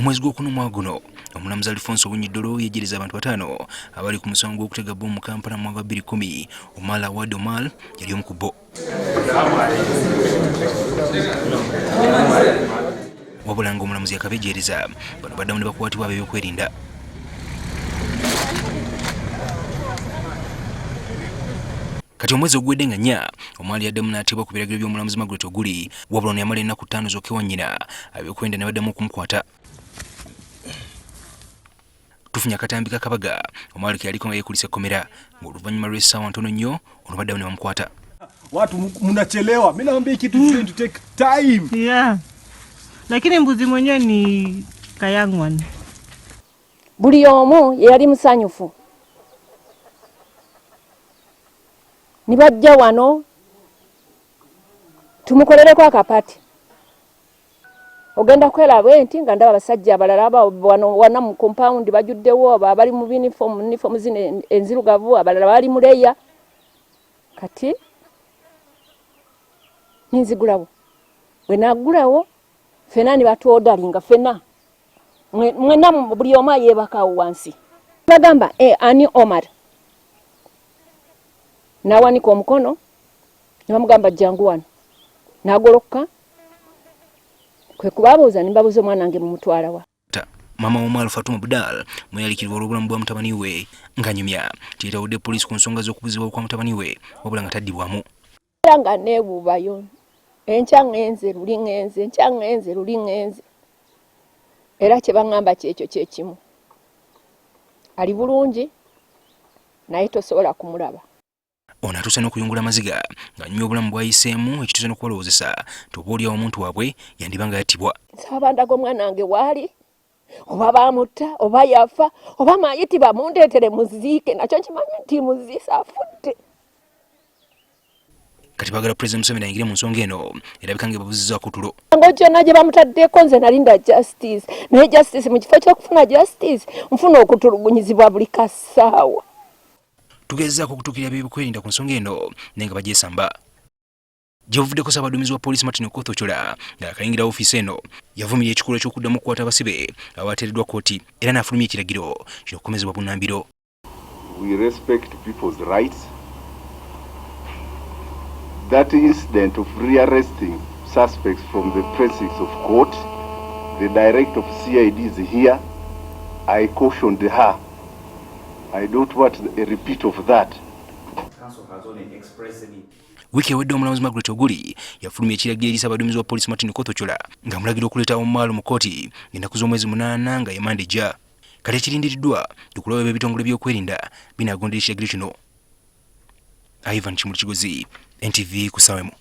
Omwezi gwokuna omwaka guno, omulamuzi Alfonso Owiny-Dollo yejereza abantu 5 abali ku musango gw'okutega bbomu mu Kampala mu mwaka gwa 2010. Omar Awad Omar yali omu ku bo. Wabula ng'omulamuzi yakabejeereza, bano baddamu ne bakwatibwa ab'ebyokwerinda. Kati omwezi oguwedde nga 4, Omar yaddemu n'ateebwa ku biragiro by'omulamuzi Margaret Oguli, wabula ono yamala ennaku 5 zokka ewa nnyina, ab'ebyokwerinda ne baddamu okumukwata. Tufunye akatambi ka kabaga Omar ke yaliko nga yeekulisa ekkomera, ng'oluvannyuma lw'essaawa ntono nnyo ono baddamu ne bamukwata. Watu mnachelewa, mimi naambia kitu is going to take time. Yeah. Lakini mbuzi mwenyewe ni kayangwan. Buli omu ye yali musanyufu. Ne bajja wano tumukolereko akapati. Ogenda kweraba nti nga ndaba abasajja abalala aba wano wana mu compound bajuddewo, abali mu uniform zino enzirugavu, abalala bali mu leya. Kati ninzigulawo, bwe naggulawo ffenna ne batwodalinga ffenna, mwenna buli omu ayeebakawo wansi. Bagamba, ani Omar? N'awanika omukono ne bamugamba jjangu wano, n'agolokoka. Kwe kubabuuza ne mbabuuza omwana wange mumutwala wa? Maama w'Omar Fatuma Budal mweyalikirwa olw'obulamu bwa mutabani we, ng'anyumya nti yeetawudde poliisi ku nsonga z'okubuzibwa kwa mutabani we, wabula nga taddibwamu. Era nga neebuubayo, enkya ŋŋenze, luli ŋŋenze, enkya ŋŋenze, luli ŋŋenze. Era kye baŋŋamba kyekyo kye kimu. Ali bulungi, naye tosobola kumulaba. Ono atuuse n'okuyungula amaziga ng'anyumya obulamu bw'ayiseemu, ekituuse n'okubalowoozesa nti oba oliawo omuntu waabwe yandiba nga yattibwa. Nsaba bandaga omwana wange waali, oba baamutta, oba yafa, oba mayiti bamundeetere muziike, nakyo nkimanyi nti muziise afudde. Kati baagala Pulezidenti Museveni ayingire mu nsonga eno erabika nga ebabuzizzaako tulo. Ngo gyonna gye bamutaddeko nze nalinda justice, naye justice mu kifo ky'okufuna justice nfuna okutulugunyizibwa buli kasaawa. Tugezaako okutuukirira ab'ebyokwerinda ku nsonga eno naye nga bagyesamba. Gye buvuddeko Ssaabaduumizi wa poliisi Martin Okoth Ochola ng'akayingira ofiisi eno yavumirira ekikolwa eky'okuddamu okukwata abasibe abateereddwa kkooti era n'afulumya ekiragiro kino okukomezebwa bunnambiro. We respect people's rights. That incident of rearresting suspects from the precincts of court, the director of CID is here. I cautioned her. I don't want a repeat of that. Wiiki ewedde omulamuzi Margaret Oguli yafulumya ekiragiro eri Ssaabaduumizi wa poliisi Martin Okoth Ochola ng'amulagira okuleeta Omar mu kkooti ng'ennaku z'omwezi 8 nga ye ejja. Kati ekirindiriddwa okulaba oba ebitongole by'okwerinda binaagondera ekiragiro kino. Ivan Kimuli Kigozi, NTV ku ssaawa emu.